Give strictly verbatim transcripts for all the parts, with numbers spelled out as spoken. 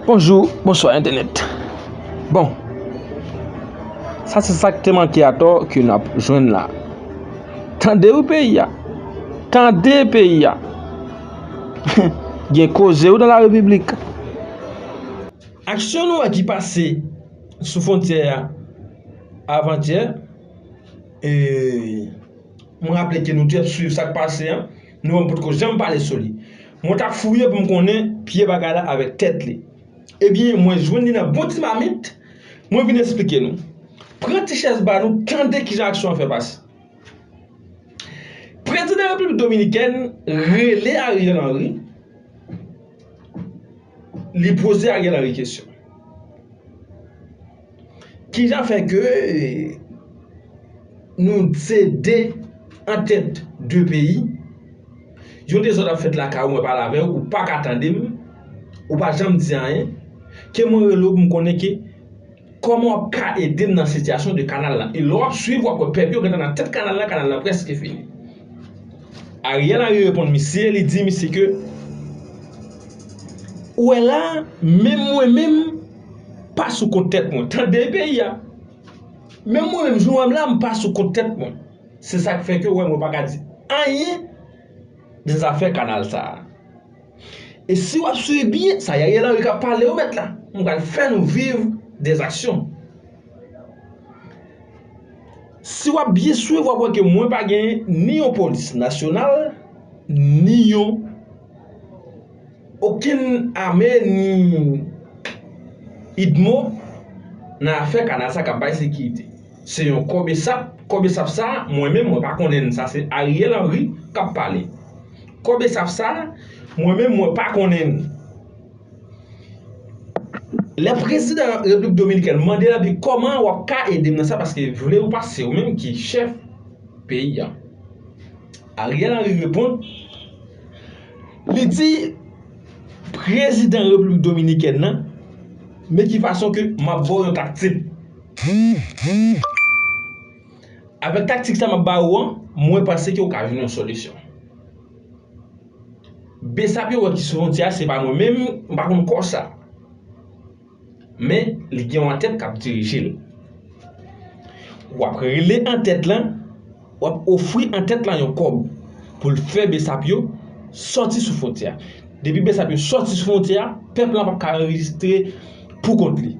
Bonjou, bonswa entènèt. Bon, sa se sa k te manke atò ke n ap jwenn la. Tande wi peyi a. Tande peyi a. Gen koze wi dans la République. Aksyon nou wè ki pase sou fwontyè a avantyè, e, mwen raple ke nou te ap swiv sa k pase an, nou menm potko janm pale sou li. Mwen t ap fouye pou m konnen pye bagay la avèk tèt li. Ebyen, mwen jwenn li nan bon ti mamit, mwen vin esplike nou. Pran ti chèz ba nou, tande kijan aksyon an fè pase. Prezidan Repiblik Dominikèn rele Ariel Henry, li poze Ariel Henry kesyon. Kijan fè ke nou se de an tèt de peyi, yon dezòd ap fèt lakay ou, mwen pale avè w, ou pa ka tande m, ou pa janm di anyen, ke mwen rele w pou m konnen ke kòman w ap ka ede m nan sitiyasyon de kanal la? E lè w ap swiv, w ap wè pèp yo gentan nan tèt kanal la, kanal la prèske fini. Ariel Henry reponn misye, li di misye ke, ou wè la, menm mwen menm, pa sou kont tèt mwen. Tande peyi a. Menm mwen menm, jan w wè m la, m pa sou kont tèt mwen. Se sa k fè ke w wè mwen pa ka di anyen de zafè kanal sa a. E si w ap swiv byen, sa Ariel Henry k ap pale ou mèt la. M pral fè nou viv dèzaksyon. Si w ap byen swiv, w ap wè ke mwen pa gen ni yon polis nasyonal, ni yon okenn ame, ni idmo nan afè kanal sa k ap bay sekirite. Se yon kòb esap, kòb esap sa, mwen menm, mwen pa konnen l. Sa se Ariel Henry k ap pale. Kòb esap sa, mwen menm, mwen pa konnen l. Lè prezidan Repiblik Dominikèn mande l, epi kòman w ap ka ede m nan sa, paske vle ou pa, se ou menm ki chèf peyi a. Ariel Henry reponn, li di prezidan Repiblik Dominikèn nan, men ki fason ke m ap ba w yon taktik. Avèk taktik sa m ap ba ou an, mwen panse ke w ka jwenn yon solisyon. Besap yo wè ki sou fwontyè a, se pa mwen menm, m pa konn kò sa. Men, li gen yon antèt k ap dirije l. W ap rele antèt lan, w ap ofri antèt lan yon kòb pou l fè besap yo sòti sou fwontyè a. Depi besap yo sòti sou fwontyè a, pèp lan p ap ka anrejistre pou kont li.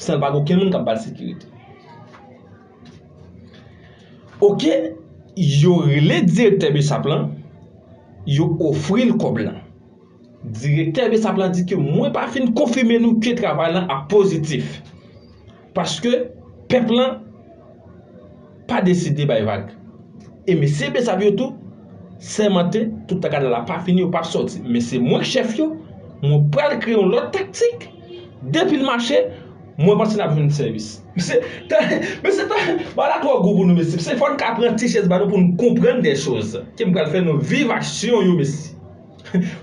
San l pa gen okenn moun k ap ba l sekirite. Oke, yo rele direktè besap lan, yo ofri l kòb lan. Direktè besap lan di ke mwen pa fin konfime nou ke travay lan ap pozitif. Paske pèp lan pa deside bay vag. E mesye besap yo tou sèmante, toutan kanal la pa fini, yo p ap sòti. Men se mwen k chèf yo, mwen pral kreye yon lòt taktik. Depi l mache, mwen panse n ap jwenn sèvis. Mesye, mesye, bagay la twò gou pou nou, mesye. Se fò n ka pran ti chèz ba nou pou n konprann de choz. Ke m pral fè nou viv aksyon yo, mesye.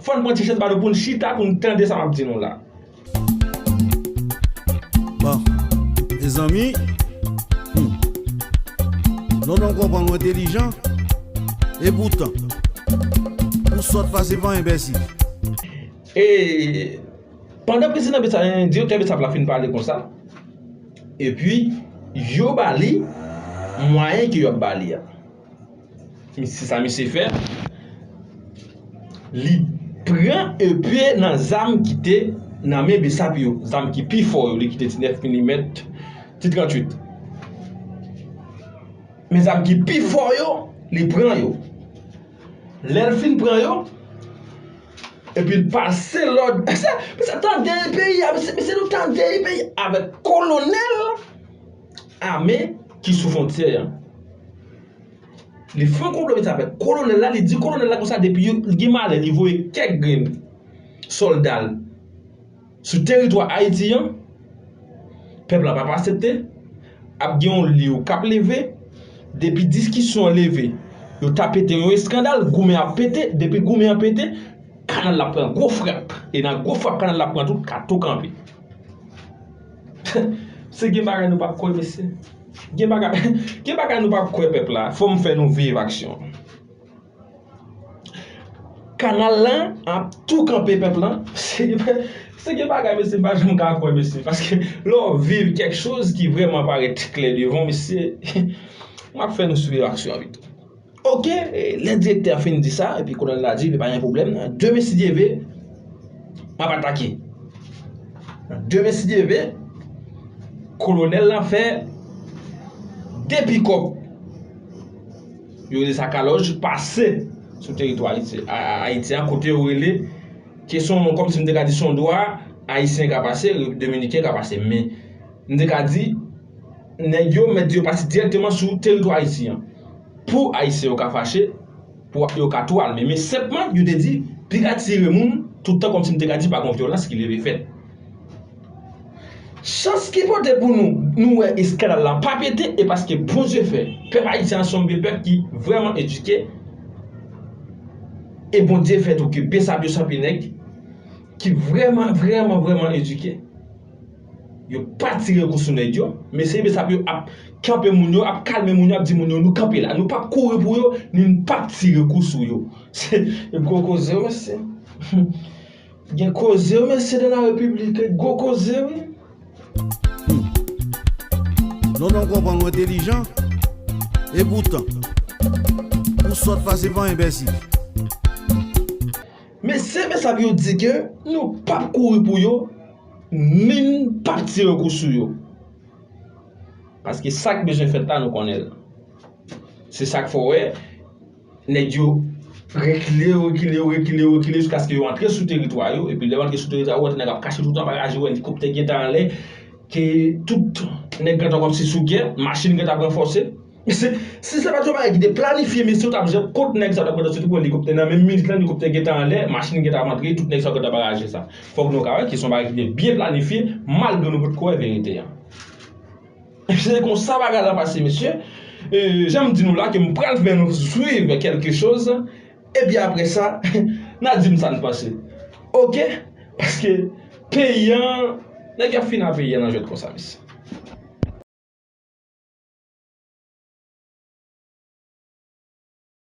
Fò n pran ti chèz ba nou pou n chita, pou n tande sa m ap di nou la. Bon, mezanmi, hmm. Non, non, konprann ou entèlijan. E poutan, ou sòt pase pa enbesil. E pandan prezidan Besa-, direktè Besap la fin pale konsa, epi yo ba li mwayen ke yo ap ba li a. Misye, sa misye fè, li pran epe nan zam ki te nan men Besap yo, zam ki pi fò yo, li kite ti nèf milimèt, ti tranntuit. Men zam ki pi fò yo, li pran yo. Lè l fin pran yo, epi l pase lòd. Mesye, mesye, tande peyi a, mesye, mesye, nou tande peyi a avèk kolonèl ame ki sou fwontyè a. Li fè yon konplo, mesye, avèk kolonèl la, li di kolonèl la konsa, depi yo, li gen malè, li voye kèk grenn sòlda l sou teritwa Ayiti an, pèp la p ap aksepte, ap gen yon liy k ap leve, depi diskisyon an leve, yo ta pete yon eskandal, goumen ap pete, depi goumen an pete, kanal la pran gwo frap, e nan gwo frap kanal la pran tou, ka tou kanpe. Se gen bagay nou p ap kwè, mesye. Gen bagay, gen bagay nou p ap kwè, pèp la. Fò m fè nou viv aksyon. kanal lan ap tou kanpe pèp lan. Se, se gen bagay, mesye, m pa janm ka kwè, mesye. Paske lè w viv kèk choz ki vrèman parèt klè devan w, mesye, m ap fè nou swiv aksyon an pito. Oke, lè direktè a fin di sa, epi kolonèl la di, "Epi pa gen pwoblèm, demen si Dye vle, m ap atake." Demen si Dye vle, kolonèl la fè de pikòp, yo rele sa kalòj, pase sou teritwa ayiti-, a-, a-, ayisyen an, kote yo rele, ke se yon, kòmsi m te ka di se yon dwa ayisyen ka pase, dominiken ka pase. Men, m te ka di, nèg yo mèt yo pase dirèkteman sou teritwa ayisyen an. Pou ayisyen yo ka fache, pou yo ka tou al. Men, men senpman, yo te di, piga tire moun, toutan kòmsi m te ka di pa gen vyolans ki leve fèt. Chans ki pote pou nou, nou wè eskandal la pa pete, e paske Bondye fè pèp ayisyen an se yon pèp ki vrèman edike, e Bondye fè tou ke Besap yo se yon nèg ki vrèman, vrèman, vrèman edike. Yo pa tire kou sou nèg yo, men se Besap yo ap kanpe moun yo, ap kalme moun yo, ap di moun yo, "Nou kanpe la, nou p ap kouri pou yo, ni n p ap tire kou sou yo." Se gwo koze, mesye. Gen koze, wi, mesye, dans la République, gwo koze, wi. Non, non, konprann ou entelijan. E poutan, ou sòt pase pa enbèsil. Mesye, Besap yo di ke nou p ap kouri pou yo, ni n p ap tire kou sou yo. Paske sa k bezwen fèt la, nou konnen l. Se sa k fè w wè, nèg yo rekile, rekile, rekile, rekile, jiskaske yo antre sou teritwa yo, epi lè yo antre sou teritwa yo, ou wè nèg ap kache toutan, pa ka jwe, elikoptè gentan anlè, ke tout nèg gentan kòmsi sou gè, machin gentan ap ranfòse. Mesye, si se pa t yon bagay ki te planifye, mesye, ou t ap jwenn kot nèg sa t ap gentan soti pou helikoptè nan menm minit lan, helikoptè gentan anlè, machin gentan ap antre, tout nèg sa yo gentan ap raje sa. Fòk nou ka wè ke se yon bagay ki te byen planifye, malgre nou potko wè verite a. Se konsa bagay la pase, mesye. E, jan m di nou la, ke m pral fè nou swiv kèlke choz, epi apre sa, n a di m sa n panse. Oke? Paske peyi an, nèg y ap fin a peyi an nan jwèt konsa, mesye.